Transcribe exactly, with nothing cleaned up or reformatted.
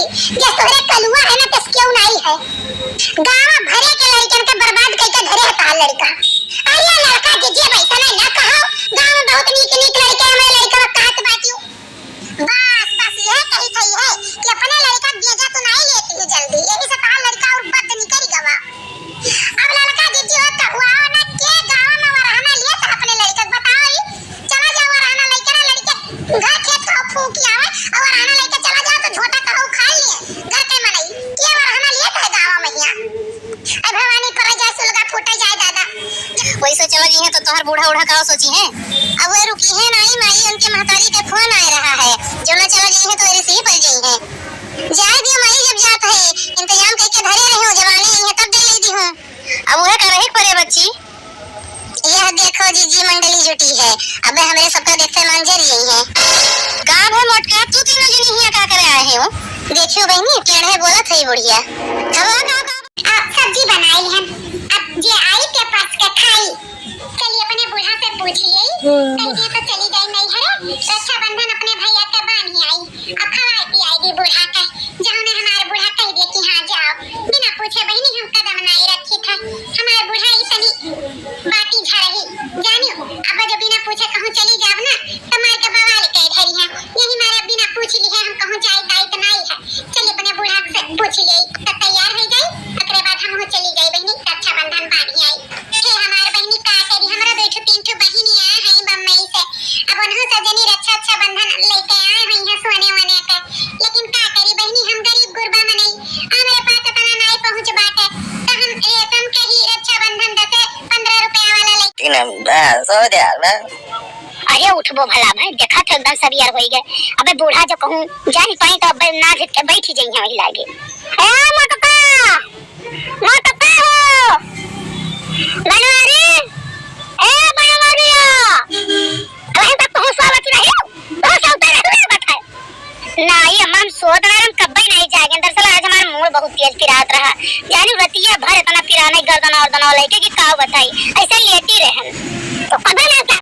जे तोहरे कलुआ है ना, तस क्यों नाई है। गाँव भरे के लड़कन के बर्बाद कइके धरे है तहार लड़का। अरे लड़का जीजी, अब ऐसा ना, ना कहो। गाँव में बहुत नीक नीक लड़के हमरे लड़का कहत बाटियो। बस, बस यह कही थई है कि अपने लड़का बेजा तो नाई लेती है जल्दी, यही से तहार लड़का और बद निकल गवा। अब लड़का जीजी हो तो हुआ ना के गाँव में वरहना लिए तो अपने लड़का के बताओ ही। चला जाओ वरहना लेके ना लड़के घर खेत का फूकी आवे और वरहना लेके चला जाओ तो झोटा का उखाड़ लिए घर के मनई। के वरहना लिए तो गाँव में हिया। ए भवानी, परे जाए सुलगा फूटे जाए दादा। वही सोचवा जी है तो तोहर बूढ़ा उढ़ा का सोची है। अब वे रुकी है नाई माई, उनके महतारी के फोन आए रहा है, जो ना चला जी है तो रिसीव कर जी है। जाए दियो माई, जब जात है, इंतजाम करके धरे रहे हो, जवानी आई है तब दे ले दी हूँ। अब वह का रहे परे बच्ची। यह देखो जीजी मंडली जुटी है, अबे हमरे सबका देखते मंजर यही है। का भे मोटका, तू तीनों जनी हियाँ का करे आए हो? देखियो बहनी, टेढ़े बोलत है बुढ़िया। अब और का, का? आ, सब्जी बनाई हम, अब जे आई के परस के खाई। चली अपने बूढ़ा से पूछ ली, कह दिए तो चली जाई नैहरे, रक्षाबंधन अपने भैया के बांधी आई, अब खवाई पियाई दी बूढ़ा के। जौने हमार बूढ़ा कह दिए कि हाँ जाओ, बिना पूछे बहिनी हम कदम नाई रखी था। हमार बूढ़ा इतनी बाती झरही, जानी हो, अब जो बिना पूछे कहूँ चली जाब ना, तो मार के बवाल कह धरी है। यही मारे बिना पूछ लिए हम कहूँ जाए दायित नाई है। चली अपने बूढ़ा से पूछ ले, तो तैयार हो जाई, ओकरे बाद हम चली जाई बहिनी, रक्षाबंधन बांधी आई। हे हमार बहिनी का करी, हमरा दो ठो तीन ठो बहिनी आ हैं बम्बई से, अब उन्हों से जनी रक्षा, रक्षाबंधन लेके आए हुई हैं सोने वोने के, लेकिन का करी बहिनी, हम गरीब गुरबा मनई, हमरे पास इतना नाई पहुँच बाटे, तो हम रेशम के ही रक्षाबंधन दसे पन्द्रह रुपया वाला लेके। तीन हम, बस, हो जा, बस। अरे उठबो भला भाई, देखा तो एकदम सबियर होई गए। अबे बूढ़ा जो कहूँ जानी पाई तो अबे ना घिट के बैठी जइहे वही लागे। ए मोटका, मोटका हो, बनवारी, ए बनवारिया, अबे तक तो होश आवत नहीं, होश आवत नहीं, बताए। नाई अम्मा, हम सोत रहे, हम कब्बे नहीं जागे। दरअसल आज हमारा मूड बहुत तेज पिरात रहा। जानी रतिया भर इतना पिराने गर्दन और दनवा लेके कि का बताई, ऐसे लेटी रहन। तो कब्बे ना